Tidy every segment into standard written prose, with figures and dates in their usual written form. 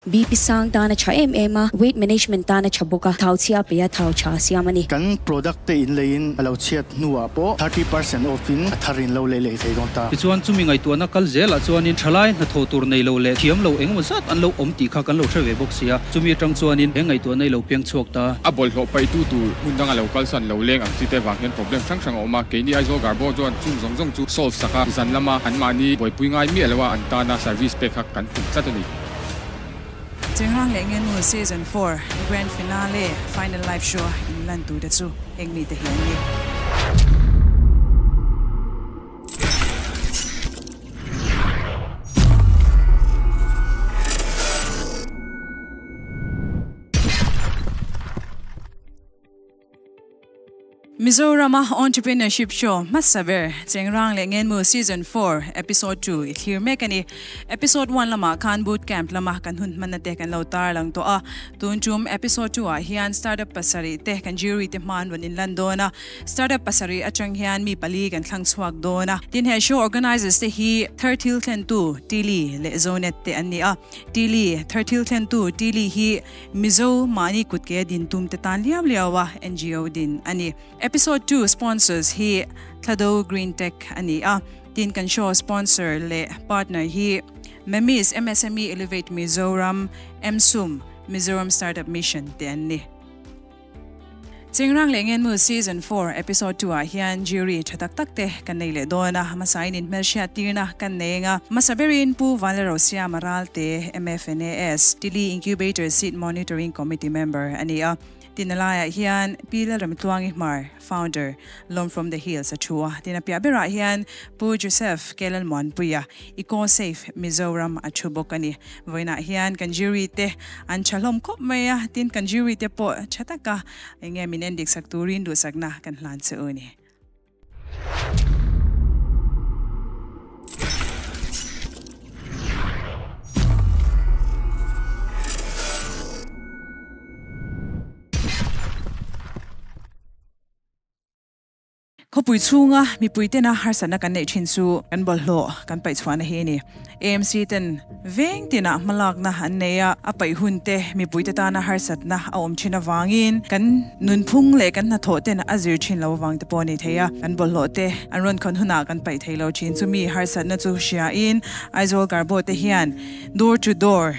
BP sang tan a tha em em a, weight management tan a tha bawk a, thau chhia peih a thau tha a siam a ni. Kan product te in leiin a lo chhiat hnuah pawh 30% off in a thar in lo lei leh thei dawn ta. Tichuan chumi ngaihtuahna kal zelah chuanin thalai hnathawh tur nei lo leh thiam lo engemaw zat an lo awm tih kha kan lo hre ve bawk si a, chumi atang chuanin he ngaihtuahna i lo piang chhuak ta. A bawlhhlawh paihtu tur hmun danga lo kalsan lo leng ang chi te vang hian problem hrang hrang a awm a, keini Aizawl Garbo chuan chung zawng zawng chu solve sak a, zan lama anmahni buaipui ngai miah loa an tana service pek kha kan tum tlat a ni. Chengrang leh Ngenmu Season 4 Grand Finale Final Live Show a inlan turte chu heng mite hi an ni. Mizorama Entrepreneurship Show hmasa ber Chengrang leh Ngenmu Season 4 Episode 2 i thlir mek a ni. Episode 1 lamah khan Boot Camp lama kan hun hmanna te kan lo tarlang tawh a. Tun tum Episode 2 ah hian Startup pasarih te kan jury te hmaan rawn inlan dawn a. Startup pasarih atang hian mi pali kan thlang chhuak dawn a. Tin he show organizers te hi Thar Thil Thlentu, Tili leh Zonet te an ni a. Tili, Thar Thil Thlentu, Tili hi Mizo mahni kutke din tum te tan liau liau a NGO din a ni. Episode 2 sponsors hi Thlado Green Tech a ni a, tin kan show sponsor leh partner hi MEMIS, MSME Elevate Mizoram, MSUM, Mizoram Startup Mission te an ni. Chengrang leh Ngenmu Season 4 Episode 2 ah hian jury tha tak tak te kan nei leh dawn a, hmasain inhmelhriat tirna kan nei eng a, hmasa berin Pu Vanlalrosiama Ralte, MFNAS, Tili Incubator Seed Monitoring Committee member a ni a, tin a laiah hian Pi Lalramtluangi Hmar, Founder, Lawm From The Hills a thu a, tin a piah berah hian Pu Joseph Kelalmuanpuia, EcoSafe Mizoram a thu bawk a ni. Vawiinah hian kan jury te an tha hlawm khawp mai a, tin kan jury te pawh tha taka eng nge min endik sak turin duhsakna kan hlan che u a ni. Khawpui chhunga mipui tena harsatna kan neih thin chu kan bawlhhlawh kan paih chhuahna hi a ni. AMC ten veng tinah hmalakna an nei a, a paih hun te mipui te tana harsatna a awm thin avangin kan nunphung leh kan hnathawh ten a zir thin lo avang te pawh a ni thei a. Kan bawlhhlawh te an rawn khawn hunah kan paih thei lo thin. Chumi harsatna chu hriain Aizawl Garbo te hian door to door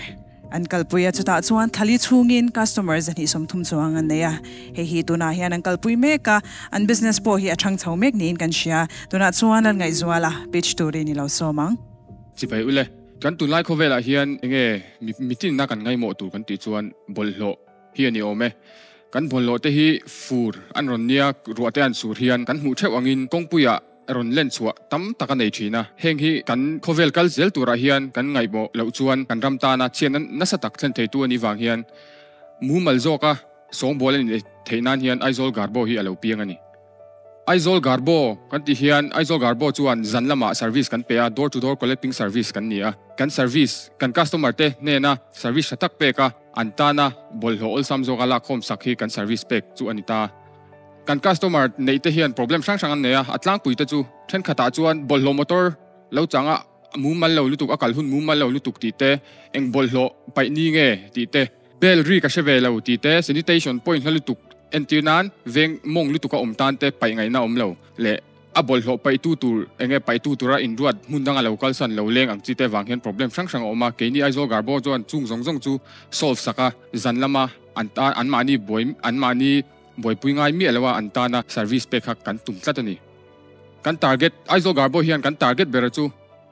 An kalpui a, chutah chuan thali chhungin customer 230 chuang an nei a. Hei hi tunah hian an kalpui mek a, an business pawh hi a thang chho mek niin kan hria. Tunah chuan an ngaihzual a, pitch turin i lo sawm ang. Chibai ule, kan tunlai khawvelah hian enge mitinna kan ngaimawh tur kan tih chuan bawlhhlawh hi a ni awm e. Kan bawlhhlawh te hi fur an rawn nia, ruah te an sur hian kan hmuh theuh angin kawngpuiah rawn len chhuah tam tak a nei thin a, heng hi kan khawvel kal zel turah hian kan ngaihmawh loh chuan kan ram tana chhiatna nasa tak thlen theitu a nih vang hian mumal zawka sawngbawl a nih theih nan hian Aizawl Garbo hi a lo piang a ni. Aizawl Garbo kan tih hian Aizawl Garbo chuan zan lamah service kan pe a, door to door collecting service kan ni a, kan service kan customer te hnena service tha tak pek a, an tana bawlhhlawh awlsam zawka lakkhawm sak hi kan service pek chu a ni ta. Kan customer neih te hian problem hrang hrang an nei a, a tlangpui te chu thenkhatah chuan bawlhhlawh motor lo changa mumal lo lutuk, a kal hun mumal lo lutuk tih te, eng bawlhhlawh paih ni nge tih te, bell ri ka hre ve lo tih te, sanitation point hla lutuk entir nan veng mawng lutuk a awm tan te paih ngaihna awm lo leh a bawlhhlawh paihtu tur enge paihtu tura inruat hmun danga lo kalsan lo leng ang chi te vang hian problem hrang hrang a awm a, keini Aizawl Garbo chuan chung zawng zawng chu solve sak a, zan lama an tan anmahni buai anmahni Buaipui ngai miah lo a an tana service pek kha kan tum tlat a ni. Kan target, Aizawl Garbo hian kan target ber chu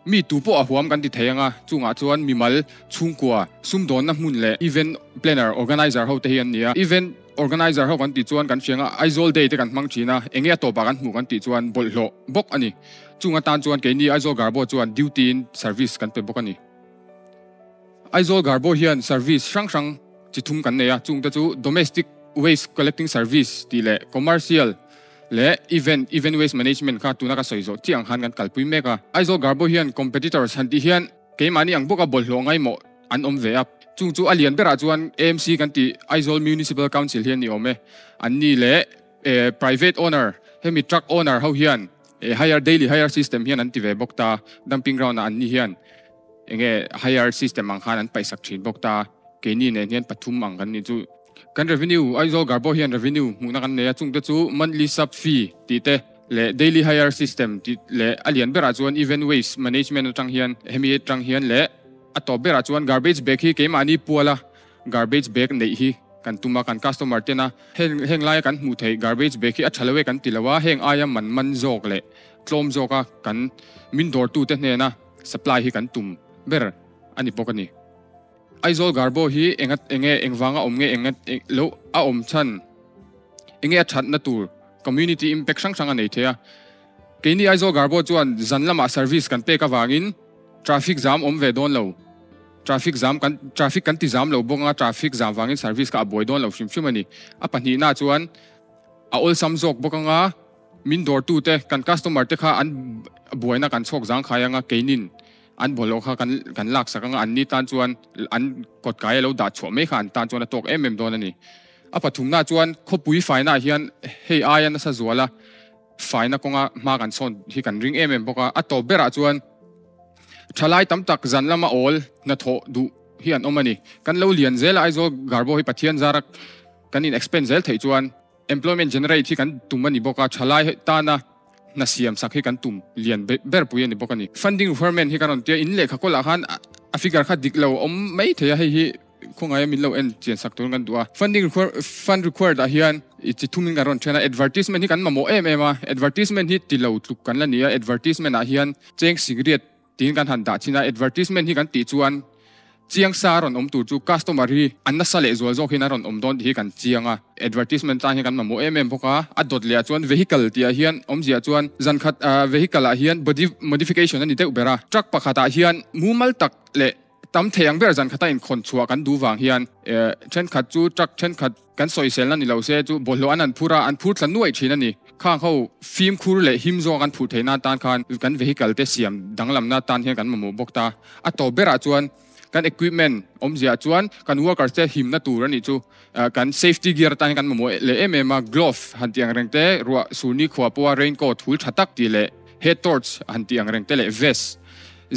mi tu pawh a huam kan ti thei ang a, chungah chuan mimal, chhungkua, sumdawnna hmun leh event planner, organizer ho te hi an ni a. Event organizer ho kan tih chuan kan hriang a, Aizawl Day te kan hmang thin a, enge a tawpah kan hmuh kan tih chuan bawlhhlawh bawk a ni. Chung atan chuan keini Aizawl Garbo chuan duty in service kan pe bawk a ni. Aizawl Garbo hian service hrang hrang chi thum kan nei a, chungte chu Domestic Waste Collecting Service tih leh Commercial leh Event, Event Waste Management kha tuna ka sawi zawh chiah ang khan kan kalpui mek a. Aizawl Garbo hian competitors han tih hian keimahni ang bawka bawlhhlawh ngaimawh an awm ve a, chung chu a lian berah chuan AMC kan tih Aizawl Municipal Council hi an ni awm e, an ni leh private owner hemi truck owner ho hian hire daily hire system hian an ti ve bawk ta, dumping ground ah an ni hian enge hire system ang khan an paihsak thin bawk ta. Keini nen hian pathum ang kan nih chu. Kan revenue, Aizawl Garbo hian revenue hmuhna kan nei a, chungte chu monthly sub fee tih te leh daily hire system tih leh a lian berah chuan event waste management atang hian hemi atang hian leh a tawp berah chuan garbage bag hi keimahni puala garbage bag neih hi kan tum a, kan customer tena heng heng laia kan hmuh theih garbage bag hi a tha lo e kan ti lo a, heng aia man man zawk leh tlawm zawka kan min dawrtute hnena supply hi kan tum ber a ni bawk a ni. Aizawl Garbo hi enga enge engvanga awm nge enga lo a awm chhan enge a thatna tur community impact hrang hrang a nei thei a. Keini Aizawl Garbo chuan zan lamah service kan pek avangin traffic jam awm ve dawn lo. Traffic jam kan traffic kan ti jam lo bawk anga traffic jam vangin service kha a buai dawn lo hrim hrim a ni. A pahnihna chuan a awlsam zawk bawk anga min dawrtute kan customer te kha an buaina kan chhawk zangkhai anga keinin An bawlhhlawh kha kan kan laksak anga an ni tan chuan an kawt kai a lo dah chhuah mai kha an tan chuan a tawk em em dawn a ni. A pathumna chuan khawpui faina ah hian hei aia nasa zuala faina kawnga hma kan sawn hi kan ring em em bawk a. A tawp berah chuan thalai tam tak zan lama awl hnathawh duh hi an awm a ni. Kan lo lian zel a Aizawl Garbo hi Pathian zara kan in expand zel theih chuan Employment generate hi kan tum a ni bawk a, thalai tana hna siam sak hi kan tum lian ber pui a ni bawk a ni. Funding requirement hi ka rawn tia, in lehkha kawlah khan a figure kha dik lo awm mai thei a, hei hi khawngaia min lo en chian sak turin kan duh a. Funding fund required ah hian i chi thumin kan rawn then a, advertisement hi kan mamawh em em a, advertisement hi ti lo tluk kan la ni a, advertisement ah hian cheng sikriat Tiin kan han dah chin a, advertisement hi kan tih chuan chiang sa a rawn awm tur chu customer hi an nasa leh zual zawk hian a rawn awm dawn tih hi kan chiang a, advertisement tan hian kan mamawh em em bawk a, a dawt leh ah chuan vehicle tih ah hian awmzia chuan zan khat vehicle ah hian body modification a ni deuh ber a, truck pakhat ah hian mumal tak leh tam thei ang ber zan khata inkhawn chhuah kan duh vang hian thenkhat chu truck thenkhat Kan sawiselna ni lo se chu bawlhhlawh an an phur a, an phur thla nuaih thin a ni. Khang ho fimkhur leh him zawk an phur theihna atan khan kan vehicle te siam danglamna atan hian kan mamawh bawk ta. A tawp berah chuan kan equipment awmzia chuan kan workers te himna tur a nih chu kan safety gear atan hian kan mamawh leh em em a, glove han tih ang reng te, ruah surni khua pawha raincoat hul tha tak tih leh head torch han tih ang reng te leh vest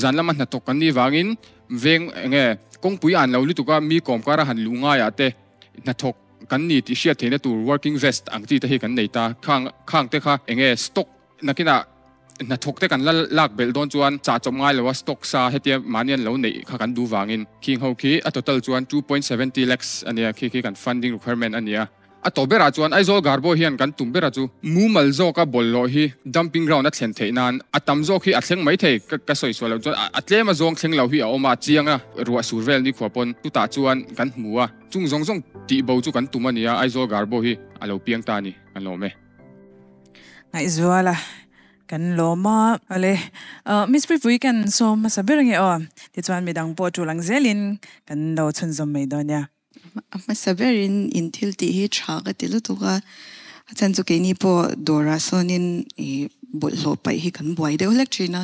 zan lama hnathawk kan nih vangin veng enge kawngpui an lo lutuk a mi kawmkara han luh ngaiah te Hnathawk kan ni tih hriat theihna tur working vest ang chi te hi kan nei ta. Khang khang te kha enge stock nakinah hnathawk te kan la lak belh dawn chuan chah chawp ngai lo a stock sa hetia mahni an lo neih kha kan duh vangin khing ho khi a total chuan 2.70 lakhs a nia khi khi kan funding requirement a nia. A tawp berah chuan Aizawl Garbo hian kan tum berah chu mumal zawka bawlhhlawh hi dumping ground a thlen theih nan a tam zawk hi a thleng mai thei ka sawi sual loh chuan a tlem a zawng thleng lo hi a awm a chiang a ruah sur vel nikhua pawn chutah chuan kan hmu a. Chung zawng zawng tih bo chu kan tum a nia, Aizawl Garbo hi a lo piang ta a ni, kan lawm e. Ngaihzuala kan lawm a. Awle, Miss Puipui kan sawm hmasa ber nge aw? Tichuan midang pawh tul ang zelin kan lo chhunzawm mai dawn nia. A hmasa berin in thil tih hi tha ka ti lutuk a, a chhan chu keini pawh dawrah sawnin i bawlhhlawh paih hi kan buai deuh hlek thin a,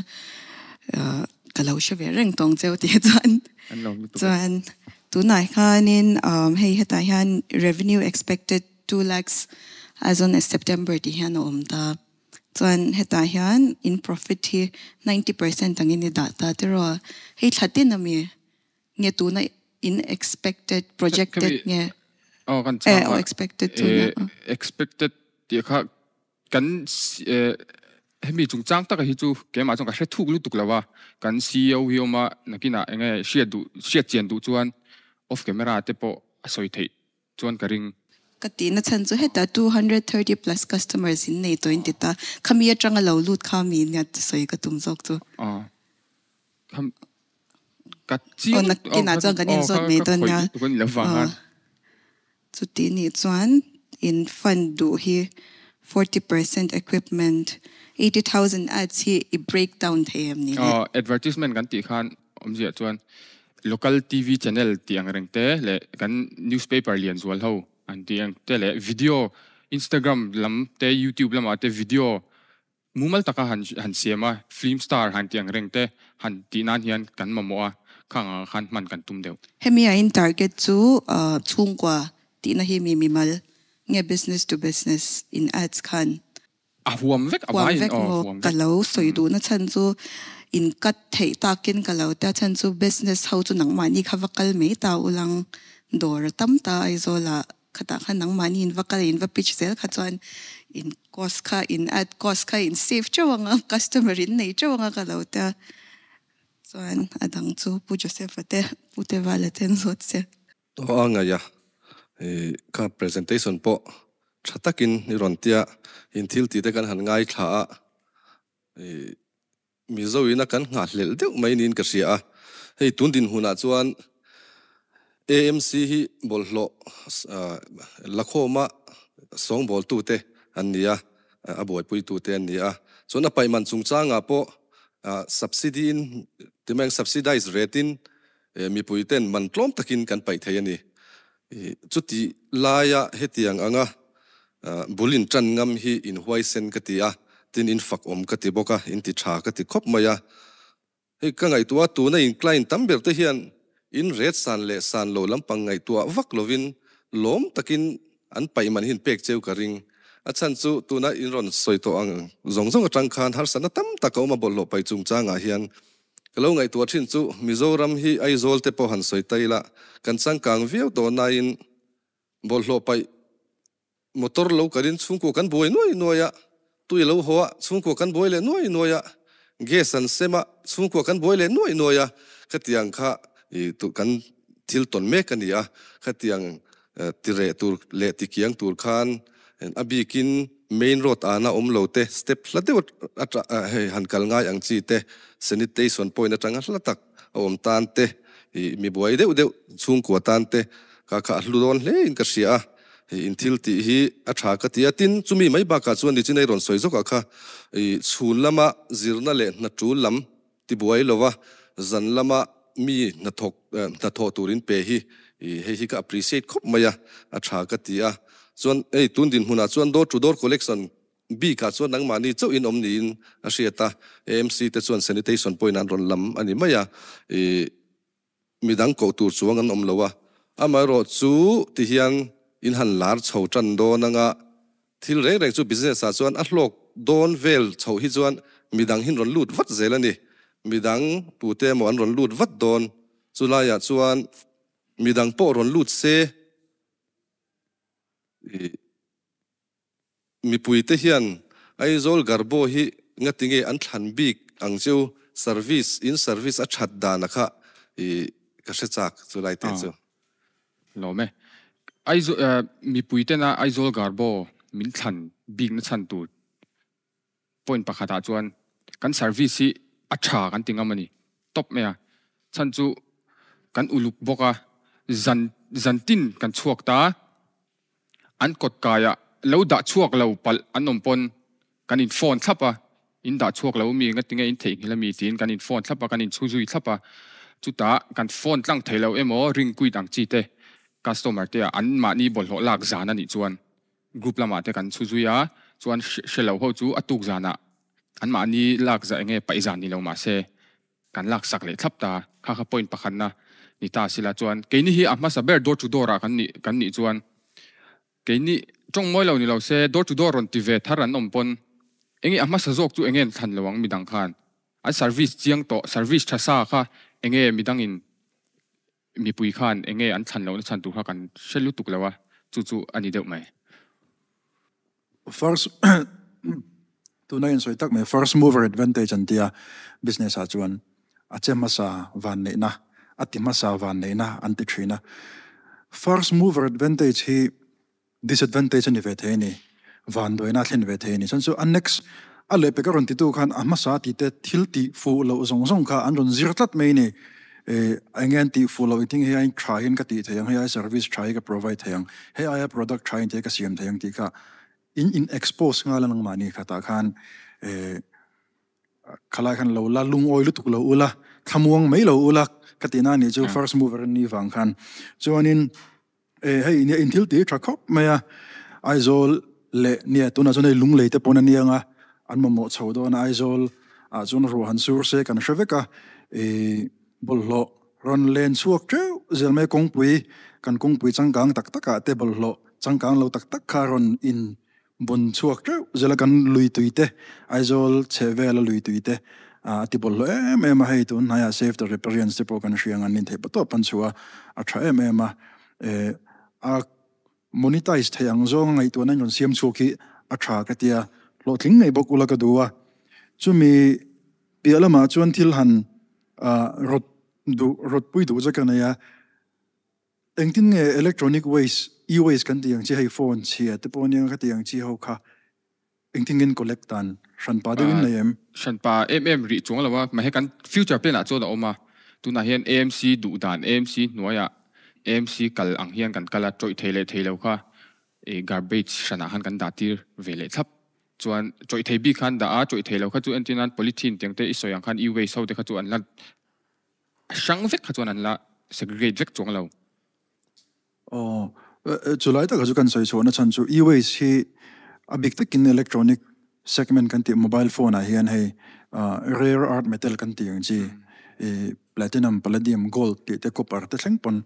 ka lo hre ve reng tawng cheu tih chuan chuan Tunah khanin hei hetah hian revenue expected 2 lakhs as on September tih hian a awm ta. Chuan hetah hian in profit hi 90% angin i dah ta tiraw? Hei thla tin ami nge tuna in expected, projected nge? Aw kan chhang a. Expected tuna. Expected tih kha Kan hemi chungchang taka hi chu keimah chuan ka hre thuk lutuk lo a, kan CEO hi awm a, nakinah eng nge hriat duh hriat chian duh chuan off camera te pawh a sawi theih chuan ka ring. Ka tihna chhan chu hetah 230 plus customers in nei tawh in ti ta, khami atanga lo lut kha mi nia sawi ka tum zawk chu. Aw ka chiang Aw nakinah chuan kan inzawt mai dawn nia. Aw Chuti nih chuan in fund duh hi 40% equipment, 80,000 ads hi i break down thei em ni le? Aw, advertisement kan tih khan awmzia chuan local TV channel tih ang reng te leh kan newspaper lian zual ho an tih ang te leh video Instagram lam te YouTube lamah te video Mumal taka han han siam a, film star han tih ang reng te han tih nan hian kan mamawh a, khang ang khan hman kan tum deuh. Hemi a in target chu chhungkua tihna hi mi mimal nge business to business in ads khan A huam vek a huam vaiin vek aw maw huam ka vek. lo sawi duhna chhan chu In cut theih takin ka lo tia chhan chu business ho chu nangmahni kha va kal mai ta ulang dawr a tam ta Aizawl ah khatah khan nangmahni in va kal in va pitch zel kha chuan in cost kha in ad cost kha in save teuh anga customer in nei teuh anga ka lo tia chuan a dang chu Pu Joseph-a te Pu Tevala te an zawt che. Aw a ngaih a, kha presentation pawh tha takin i rawn tia in thil tih te kan han ngaithla a, Mizo ina kan nghahhlelh deuh mai niin ka hria a, hei tun dinhmunah chuan AMC hi bawlhhlawh lakhawma sawngbawltute an ni a, a buaipuitute an ni a. Chuan a paihman chungchangah pawh subsidy in timeng subsidize rate in mipuiten man tlawm takin kan paih thei a ni. Chuti laia hetiang anga bul in tan ngam hi in huaisen ka ti a, tin in fak awm ka ti bawk a, in ti tha ka ti khawp mai a. Hei ka ngaihtuah a, tuna in client tam ber te hian in ret san leh san lo lampang ngaihtuah vak lovin lawm takin an paih man hi in pek cheu ka ring. A chhan chu tuna in rawn sawi tawh ang zawng zawng atang khan harsatna tam tak a awm a bawlhhlawh paih chungchangah hian. Ka lo ngaihtuah thin chu Mizoram hi Aizawl te pawh han sawi ta ila, kan changkang viau tawh nain bawlhhlawh paih motor lo kalin chhungkua kan buai nuai nuai a, tui lo haw a chhungkua kan buai leh nuai nuai a, gas an sem a chhungkua kan buai leh nuai nuai a, khatiang kha i kan thil tawn mek a ni a, khatiang tireh tur leh tikiang tur khan a bikin main road ana awm lo te, step hla deuh hei han kal ngai ang chi te, sanitation point atanga hla tak a awm tan te, ih mi buai deuh deuh chhungkua tan te kha kha a hlu dawn hle in ka hria a, hei in thil tih hi a tha ka ti a, tin chumi mai bakah chuan nichin ei rawn sawi zawkah kha ih chhun lama zirna leh hna tul lam Tibuai lova zan lama mi hnathawk hnathawh tur in pe hi hei hi ka appreciate khawp mai a, a tha ka ti a. Chuan hei tun dinhmunah chuan door to door collection bikah chuan nangmahni chauh in awm niin a hriat a, AMC te chuan sanitation pawhin an rawn lam a ni mai a, ih midang koh tur chuang an awm lo a, amaherawh chu ti hian in han lar chho tan dawn anga thil reng reng chu business ah chuan a hlawk dawn vel chhoh hi chuan midang hin rawn lut vat zel a ni, midang tute emaw an rawn lut vat dawn, chulaiah chuan midang pawh rawn lut se ih. Mipuite hian Aizawl Garbo hi ngatinge an thlan bik ang cheu service in service a that dan a kha i ka hre chak chu lai te chu. Lawm e. Aizawl mipuitena Aizawl Garbo min thlan bik na chhan tur point pakhat ah chuan kan service hi a tha kan ti ngam a ni tawp mai a, chhan chu kan uluk bawk a zan zan tin kan chhuak ta. An kawt kaiah lo dah chhuak lo palh an awm pawn kan in phone thlap a, in dah chhuak lo mi ngatinge in theihnghilh a mi tiin kan in phone thlap a, kan in chhu zui thlap a, chutah kan phone tlang thei lo emaw ring kuit ang chi te customer te ah an mahni bawlhhlawh lak zan a nih chuan group lamah te kan chhu zui a, chuan hre lo ho chu a tuk zanah an mahni lak zah enge paih zan ni lo mahse Kan laksak leh thlap ta, kha kha point pakhatna ni ta sila chuan keini hi a hmasa ber door to door ah kan nih kan nih chuan keini tawng mawi lo ni lo se door to door rawn ti ve thar an awm pawn enge a hmasa zawk chu enge an thlan lo ang midang khan an service chiang tawh service tha sa kha enge midang in mipui khan enge an thlan lohna chhan tur kha kan hre lutuk lo a chu chu a ni deuh mai. First tuna in sawi tak mai first mover advantage an tia business ah chuan a che hmasa van neihna a ti hmasa van neihna an ti thin a. First mover advantage hi disadvantage a ni ve thei a ni, vanduaina a thlen ve thei a ni. Chuan chu a next a lehpek a rawn titu khan a hmasa tih te thil tih fuh loh zawng zawng kha an rawn zir tlat mai a ni. Eng nge an tih fuh loh engtin nge hei aiin tha hian ka tih thei ang, hei aia service tha hi ka provide thei ang, hei aia product tha in te ka siam thei ang tih kha in in expose nghal a nangmahni khatah khan khalai khan lo la lungawi lutuk lo ula, thlamuang mai lo ula ka tihna a nih chu first mover an nih vang khan. Chuanin hei nia in thil tih tha khawp mai a, Aizawl leh nia tunah chuan hei Lunglei te pawn a nia anga an mamawh chho dawn a, Aizawl ah chuan ruah han sur se kan hre vek a, bawlhhlawh rawn len chhuak teuh zel mai kawngpui kan kawngpui changkang tak tak ah te bawlhhlawh changkang lo tak tak kha rawn in bun chhuak teuh zel a, kan lui tui te Aizawl chhehvela lui tui te. A ti bawlhhlawh em em a, hei tun hnaiah Save the Riparians te pawh kan hria ang an intheih patawp an chhuah a, a tha em em a. A monetize theih ang zawnga ngaihtuahna in rawn siam chhuak hi a tha ka ti a, hlawhtling ngei bawk ula ka duh a. Chumi piah lamah chuan thil han rawt duh, rawtpui duh chu ka nei a. Engtin nge electronic waste, e-waste kan tih ang chi hei phone chhia te pawh ania ka tih ang chi ho kha engtin nge collect dan hranpa deuh in nei em? Hranpa em em rih chuang lo a, mahse kan future plan ah chuan a awm a, tunah hian AMC duh dan AMC hnuaiah AMC kal ang hian kan kal a, tawih thei leh thei lo kha garbage hranah khan kan dah tir ve leh thlap chuan tawih thei bik khan dah a, tawih thei lo kha chu entir nan polythene tiang te i sawi ang khan e-waste ho te kha chu an la A hrang vek kha chuan an la segregate vek chuang lo. Aw, chulai takah chu kan sawi chhuahna chhan chu e-waste hi a bik takin electronic segment kan tih mobile phone ah hian hei rare earth metal kan tih ang chi i platinum, palladium, gold tih te copper te thleng pawn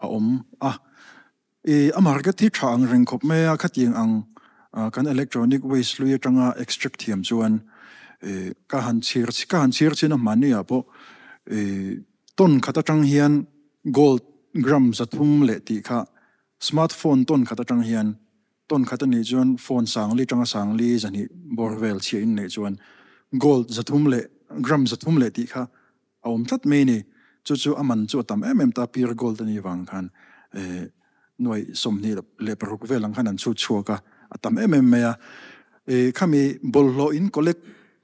a awm a. I a market hi tha ang reng khawp mai a, khatiang ang kan electronic waste hlui atanga extract thiam chuan ka han chhir ka han chhir chin a hmanni ah pawh i ton khat atang hian gold gram 300 leh tih kha smartphone ton khat atang hian ton khat anih chuan phone sangli atanga sangli zahnih bawr vel chhiah in neih chuan gold 300 leh gram 300 leh tih kha A awm tlat mai a ni. Chu chu a man chu a tam em em ta, pure gold a nih vang khan 26 vel ang khan an chhut chhuak a, a tam em em mai a. Khami bawlhhlawh in collect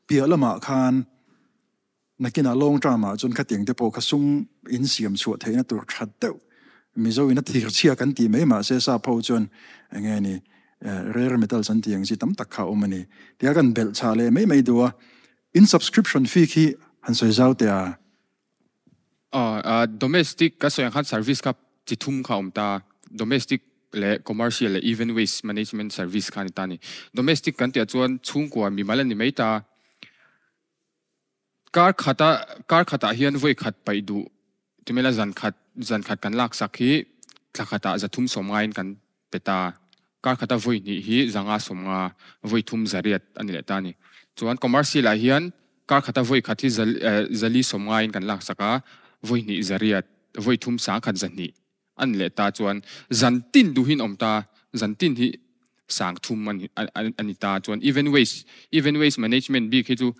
piah lamah khan nakinah long term ah chuan khatiang te pawh kha sum in siam chhuah theihna tur that deuh Mizo in a thir chhia kan tih mai mahse sap ho chuan enge ni rare metals an tih ang chi tam tak kha a awm a ni. Tia kan belh chah leh mai mai duh a. In subscription fee khi han sawi zau teh a. Aw, domestic ka sawi ang khan service kha chi thum kha a awm ta. Domestic leh commercial leh even waste management service kha a ni ta a ni. Domestic kan tih ah chuan chhungkua mimal a ni mai ta. Kar khata kar khatah hian vawi khat paih duh Tumela zan khat zan khat kan laksak hi thla khatah 300 sawm ngaiin kan pe ta. Kar khata vawi hnih hi 500 sawm nga, vawi thum 800 a ni leh ta a ni. Chuan commercial ah hian kar khata vawi khat hi 400 sawm ngaiin kan laksak a, vawi hnih 800, vawi thum 1000 200 a ni leh ta. Chuan zan tin duhin awm ta, zan tin hi 3000 a ni ta. Chuan event waste, event waste management bik hi chu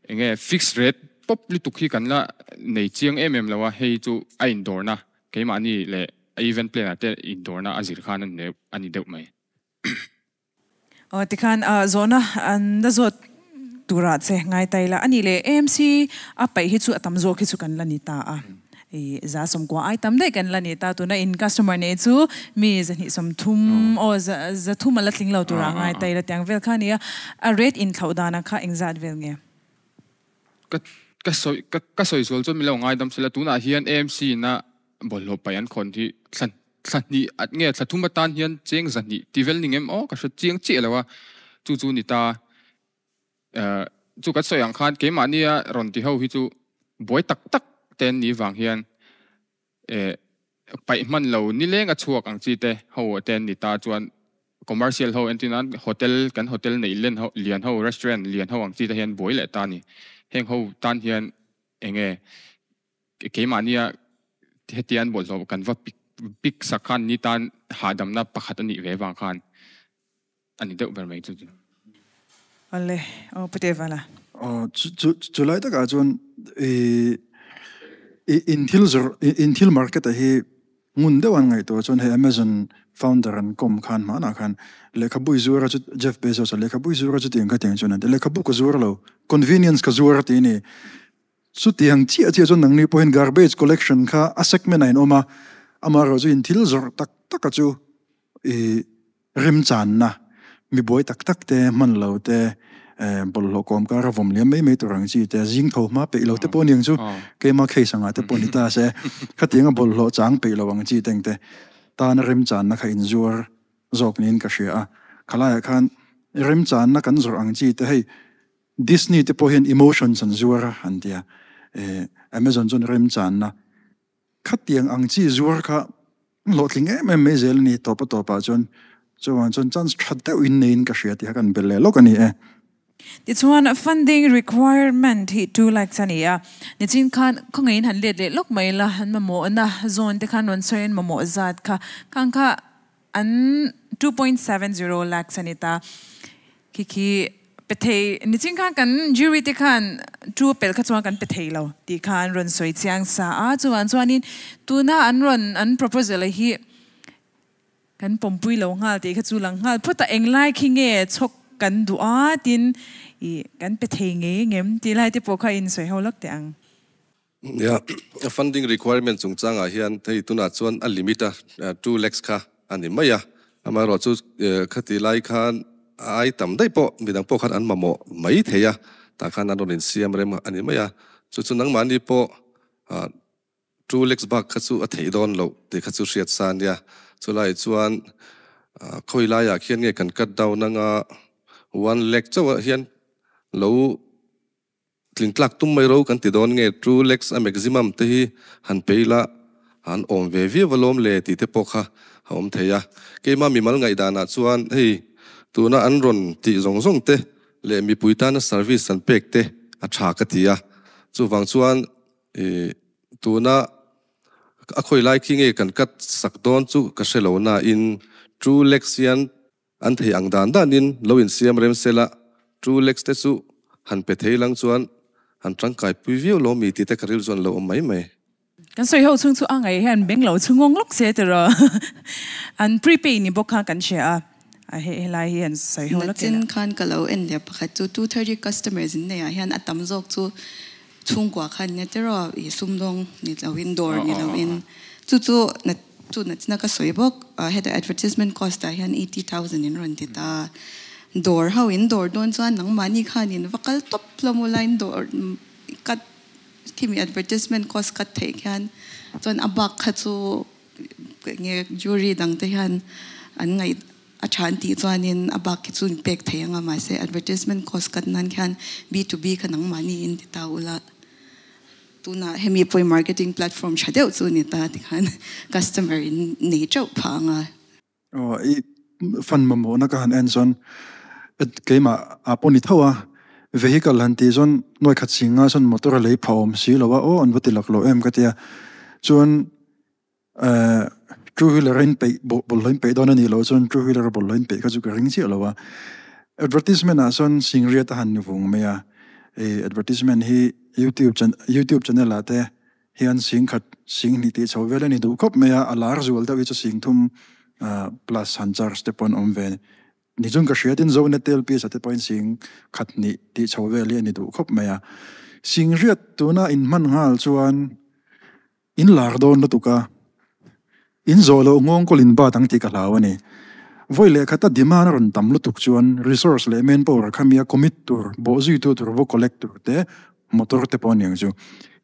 enge fixed rate pawp lutuk hi kan la nei chiang em em lo a, hei chu a indawrna keimahni leh a event plan ah te indawrna a zir khan a ni deuh mai. Aw tikhan zawhna an la zawt turah che ngai ta ila a nih leh AMC a paih hi chu a tam zawk hi chu kan la ni ta a. I 190 ai tam daih kan la ni ta tuna in customer nei chu mi 230 aw 300 a la tling lo turah ngai ta ila tiang vel kha a ni a, a rate inthlauh danah kha engzat vel nge? Ka ka sawi ka ka sawi zual chuan min lo ngaidam sela tunah hian AMC ina bawlhhlawh paih an khawn hi thla thla hnih at nge thla thum atan hian cheng 200 ti vel ni ngem aw ka hre chiang chiah lo a chu chu ni ta. Chu kan sawi ang khan keimahnia rawn ti ho hi chu buai tak tak te an nih vang hian paih hman lo nileng a chhuak ang chi te ho te an ni ta chuan commercial ho entir nan hotel kan hotel neih len ho lian ho restaurant lian ho ang chi te hian buai leh ta a ni. Heng ho tan hian enge keimahnia hetiang an bawlhhlawh kan va pik pik sak khan ni tan hahdamna pakhat a nih ve vang khan A ni deuh ber mai chu chu. Awle, aw Pu Tevala. Aw, chu chu lai takah chuan i in thil zawrh in thil market ah hi ngun deuh an ngaihtuah chuan hei Amazon founder an kawm khan hmanah khan lehkhabu i zuar a chu Jeff Bezos a lehkhabu i zuar a chutiang khatiang chuan an ti lehkhabu ka zuar lo convenience ka zuar a ti a ni. Chutiang chiah chiah chuan nangni pawhin garbage collection kha a segment ah in awm a, amaherawhchu in thil zawrh tak taka chu i Remchanna, mi buai tak tak te, hman lo te, bawlhhlawh kawm kara vawm liam mai mai tur ang chi te, zing tho hma peih lo te pawh aniang chu, keima case angah te pawh ni ta se, khatianga bawlhhlawh chang peih lo ang chi te ang te tana remchanna kha inzuar zawk niin ka hria a. Khalaiah khan remchanna kan zawrh ang chi te hei Disney te pawh hian emotions an zuar a an tia, Amazon chuan remchanna Khatiang ang chi zuar kha hlawhtling em em mai zel a ni tawp a tawpah chuan chuvang chuan chance tha deuhin neiin ka hria tih kha kan bel leh lawk a ni e. Tichuan funding requirement hi 2 lakhs a ni a, nichin khan khawngaihin han let leh lawk mai la, an mamawhna zawn te khan rawn sawi an mamawh zat kha khang kha an 2.70 lakhs a ni ta. Khi khi pe thei nichin khan kan jury te khan 2 pel kha chuan kan pe thei lo tih kha an rawn sawi chiang sa a, chuvang chuanin tuna an rawn an proposal hi Kan pawmpui lo nghal tih kha chu lang nghal phawt a, englai khi nge chhawk kan duh a tin i kan pe thei ngei ngem tih lai te pawh kha in sawi ho lawk teh ang. Nia, funding requirement chungchangah hian hei tunah chuan a limit a 2 lakhs kha a ni mai a, amaherawhchu khati lai khan a ai tam daih pawh midang pawh khan an mamawh mai thei a, tah khan an rawn insiam rem a ni mai a, chu chu nangmahni pawh 2 lakhs bak kha chu a theih dawn loh tih kha chu hriat sa a nia. Chulai chuan khawi laiah khian nge kan cut down anga 1 lakh chauhah hian lo tling tlak tum mai ro kan ti dawn nge 2 lakhs a maximum te hi han pe ila han awm ve viau alawm le tih te pawh kha a awm thei a. Keima mimal ngaihdanah chuan hei tuna an rawn tih zawng zawng te leh mipui tana service an pek te a tha ka ti a. Chuvang chuan I tuna a khawi lai khi nge kan cut sak dawn chu ka hre lo na in 2 lakhs hian an thei ang dan dan in lo in siam rem sela 2 lakhs te chu han pe thei lang chuan han tangkai pui viau lo mi tih te ka ril chuan lo awm mai mai. Kan sawi ho chhung chu a ngaih hian beng lo chu ngawng lawk se tiraw an prepay ni bawk kha kan hria a a he helai hi an sawi ho lawk Nachin khan ka lo en leh pakhat chu 230 customers in nei ah hian a tam zawk chu Chhungkua khan nia tiraw i sumdawng ni loin dawr ni loin chu chu na chu nachna ka sawi bawk heta advertisement cost ah hian 80,000 in rawn ti ta dawr ho in dawr dawn chuan nangmahni khanin va kal tawp hlawm ula in dawr cut khimi advertisement cost cut theih khian chuan a bak kha chu nge jury dang te hian an ngaih A tha an tih chuanin a bak khi chu in pek thei anga mahse advertisement cost cut nan khian B to B kha nangmahni in ti ta ula tunah hemi pawhin marketing platform tha deuh chu ni ta tikhan customer in nei teuh phah anga. Aw i fan mamawhna ka han en chuan keimah ah pawh ni tho a, vehicle han tih chuan nuai khat singa chuan motor a lei phah awm si lo a, aw an va ti lak lo em ka tia chuan Two wheeler a inpeih bawlhhlawh inpeih dawn a nih loh chuan two wheeler bawlhhlawh inpeih kha chu ka ring chiah lo a. Advertisement ah chuan Singriat a han ni vung mai a, ih advertisement hi youtube youtube channel ah te hian sing khat sing hnih tih chho vel a ni duh khawp mai a, a lar zual deuh hi chu sing thum plus han charge te pawh an awm ve. Ni chuan ka hria tin Zonet te LPS ah te pawhin sing khat hnih tih chho vel hi a ni duh khawp mai a. Singriat tuna inhman nghal chuan In lar dawn lutuk a, in zawh loh nghawng kawl in bat ang tih ka hlau a ni. Vawi leh khata demand a rawn tam lutuk chuan resource leh manpower kha mi a commit tur, bawhzuitu tur, va collect tur te, motor te pawh a ni ang chu.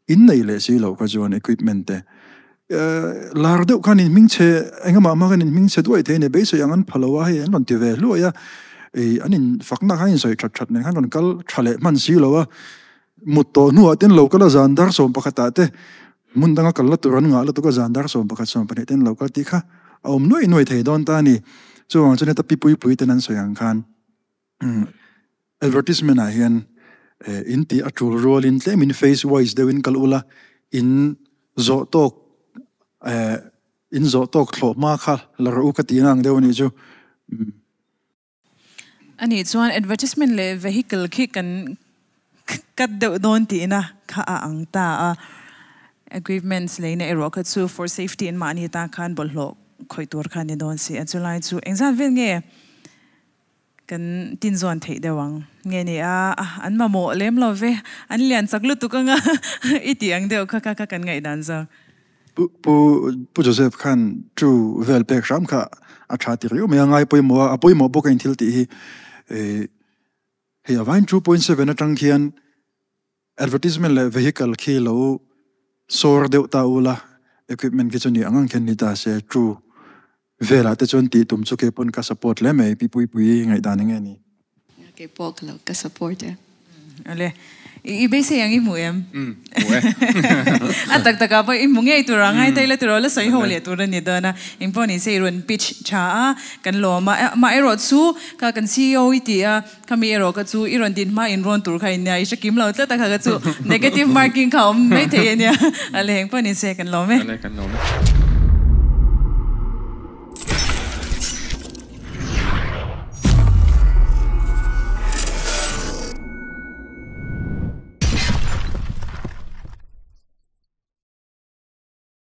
In nei leh si loh kha chuan equipment te lar deuh khan in hming chhe engemaw hma khan in hming chhe duai thei a ni. Beisei ang an pha lo a, hei an rawn ti ve hluai a, ih an in fakna khan in sawi that that nen khan rawn kal tha leh hman si lo a. Mut tawh hnuah ten lo kal a zan dar 11ah te hmun danga kal la tur an ngah lutuk a zan dar 11 12 ten lo kal tih kha a awm nuai nuai thei dawn ta a ni. Chuvang chuan heta pi pui pui ten an sawi ang khan advertisement ah hian in tih a tul rualin tlemin face wise deuhin kal ula in zawh tawk in zawh tawk thlawh hma kha la rawh u ka tihna ang deuh a nih chu. Anih chuan advertisement leh vehicle khi kan cut deuh dawn tihna kha a ang ta a. Equipments leina erawh kha chu for safety an mahni tan khan bawlhhlawh khawih tur kha a ni dawn si a. Chulai chu engzat vel nge kan tinzawn theih deuh ang nge ni a, an mamawh lem lo ve, an lian chak lutuk anga i tih ang deuh kha kha kan ngaihdan zawk. Pu Pu Joseph khan chu vel pek hram kha a tha ti riau mai a, ngai pawimawh a, a pawimawh bawk a in thil tih hi. Hei avain 2.7 atang khian advertisement leh vehicle khi lo sawr deuh ta ula, equipment khi chu ni ang ang khian ni ta se chu velah te chuan tih tum chu kei pawn ka support hle mai, Pi Puipui ngaihdan eng nge ni? Kei pawh ka lo ka support e. Ale. I beisei ang i hmu em? Umm, hmu e. A tak takah pawh i hmu ngei tur a, ngai taila tur la sawi ho leh tur a ni dawn a. Engpawh ni se i rawn pitch tha a, kan lawm a. Amah erawh chu kha kan CEO i ti a, khami erawh kha chu i rawn din hma in rawn tur kha i nia, i hre kim lo tlat a kha kha chu negative marking kha a awm mai thei a nia. A leh engpawh ni se kan lawm e. A leh kan lawm e.